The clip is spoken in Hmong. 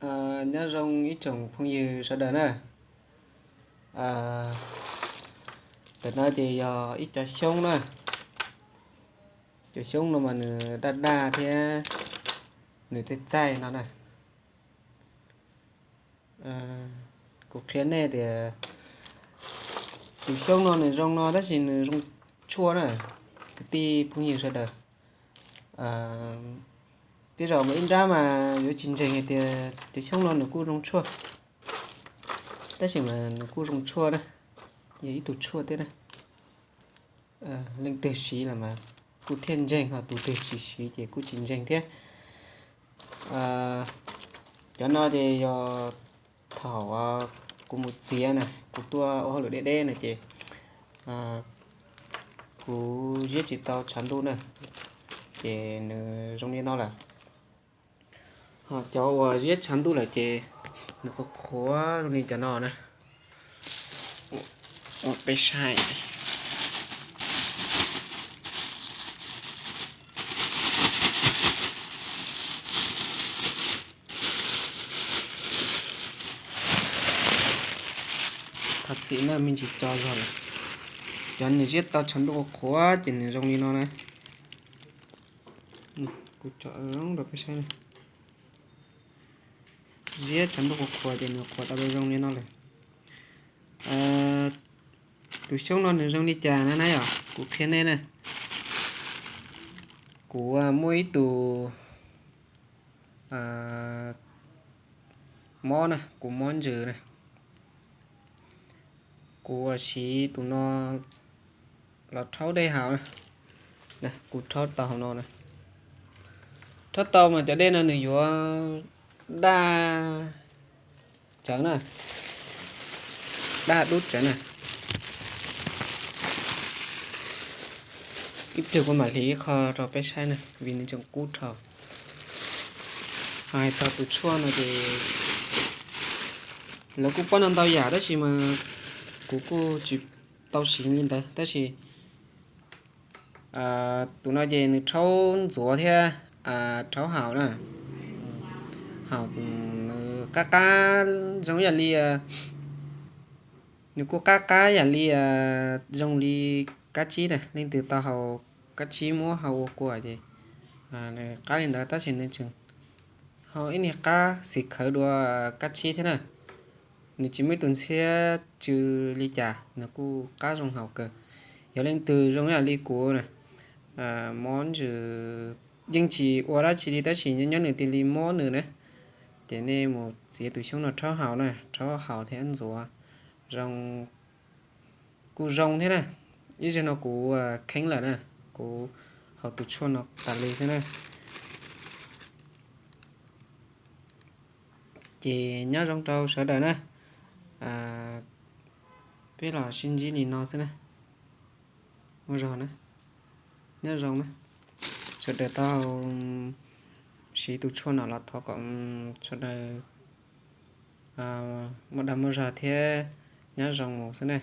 Nyob zoo ib tsoom phooj ywg sawv daws na. Ntawm no ces yog ib co xyoob na. Cov xyoob no mas nws daj daj thiab nws txaij txaij no na. Kuv qhia nej tias tus xyoob no nws zoo no tab sis nws zoo tshuaj na, kwv tij phooj ywg sawv daws. Tej zaum mas ib nrab mas yuav tsis ntseeg hais tias tus xyoob no nws kuj zoo tshuaj, tab sis mas nws kuj zoo tshuaj na, yog ib tug tshuaj thiab na. Leej twg siv los mas kuj thiaj ntseeg, ho tus twg tsis siv ces kuj tsis ntseeg thiab. Cov no ces yog thaum kuv mus txiav na, kuv tuaj ua hauj lwm deb deb na ces kuv ziab tsis tau tshav ntuj na, ces nws zoo li no lawm. Ho cov uas ziab tshav ntuj lawm ces nws qhuav qhuav zoo li cov no na. Ua peb saib. Thov txim na, me ntsis co zog lawm. Cov nws ziab tau tshav ntuj qhuav qhuav ces nws zoo li no na. Kuv tso zoo rau peb saib na. Ziab tshav ntuj qhuav qhuav ces nws qhuav tau zoo li no lawm. Tus xyoob no nws zoo li cas na na yom, kuv qhia nej na. Kuv muaj ib tug mob na, kuv mob ntsws na. Kuv siv tus no los rhaub dej haus na. Kuv rhaub tau hauv no na. Rhaub tau mas cov dej no nws yuav daj tsawv na, daj dub tsawv na. Ib pliag kuv mam hliv ib qho rau peb saib na, vim nws tseem kub dhau. Hais txog tus tshuaj no ces lawv kuj paub ntau ntau yam tab sis mas kuv kuj tsis tau siv li ntawd tab sis tus no ces nws rhaub ntxuav thiab rhaub haus na. Haus nws qab qab zoo yam li, nws kuj qab qab yam li zoo li kab tsib na, leej twg tau haus kab tsib muab hau ua kua ces nws qab li ntawd tab sis nws tseem ho ib niag qab xis khawv dua kab tsib thiab na. Nws tsis muaj ib tug ntxhiab tsw li cas, nws kuj qab zoo haus kawg. Yog leej twg zoo yam li kuv na, mob ntsws yeej tsis ua dab tsi li tab sis nyob nyob nws cia li mob nws na, ces nej mus txiav tus xyoob no rhaub haus na, rhaub haus thiab ntxuav zoo, kuj zoo thiab na. Ib zaug no kuv kheeb lawm na, kuv haus tus tshuaj no tas li xwb na. Ces nyob zoo rau sawv daws na. Peb los sib ntsib li no xwb na. Muaj zog na. Nyob zoo na. Sawv daws tau siv tus tshuaj no los thov kom sawv daws muaj dag muaj zog thiab nyob zoo mus xwb na.